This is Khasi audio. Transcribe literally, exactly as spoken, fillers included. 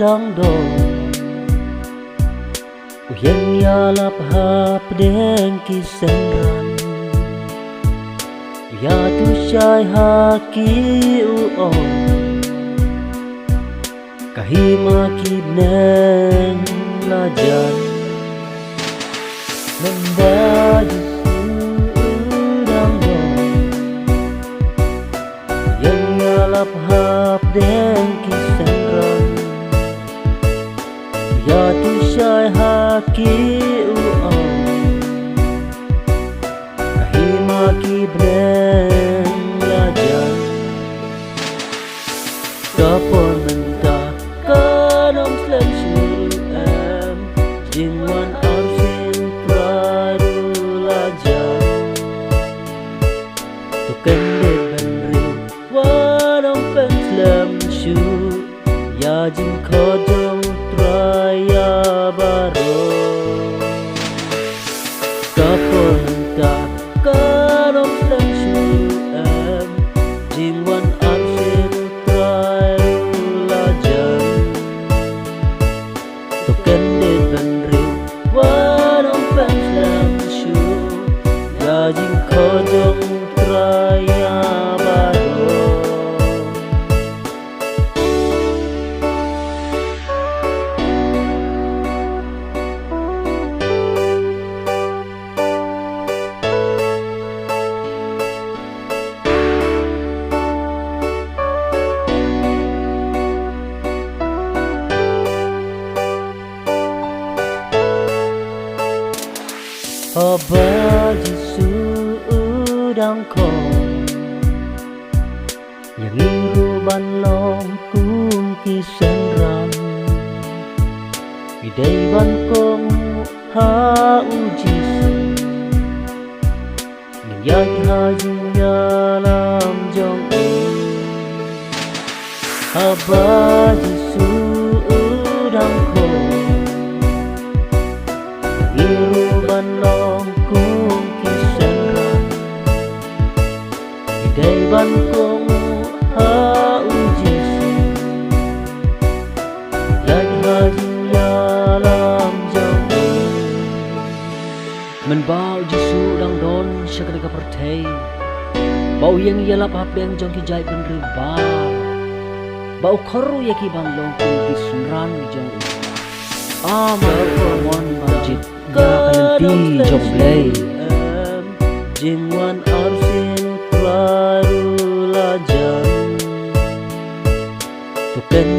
Dang don u ïeng ïalap hapdeng ki synran, u ïathuh shai ha ki, u ong: Ka hima ki bneng la jan. Mynba Jisu u dang don, u ïeng ïalap hapdeng ki synran, u ïathuh shai ha ki, u ong: Ka hima ki bneng la jan. Ka por mynta kan ym slem shuh em, jingwan arsien Trai ruh la jan. To kyndit bynriew, wat ym pynslem shuh ïa jingkhot jong Trai ïa baroh. Ka por mynta kan ym slem shuh em, jingwan arsien Trai ruh la jan. To kyndit bynriew, wat ym pynslem shuh ïa jingkhot jong Trai ïa baroh. Haba Jisu u dang khot ïa ngi ruh ban long kum ki synran, ngi dei ban kohnguh ha u Jisu, ngin ïaid ha jingïalam jong u. Haba Jisu u dang khot ïa ngi ruh ban long kum ki synran, ngi dei ban kohnguh ha u Jisu, ïaid ha jingïalam jong u. Mynba u Jisu u dang don sha kane ka pyrthei, ba u ïeng ïalap hapdeng jong ki jaitbynriew baroh, ba u khot ruh ïa ki ban long kum ki synran jong u. Ama u mon ban jied ïa ka lynti jong U Blei. Jingwan arsien Trai ruh la jan. To kyndiat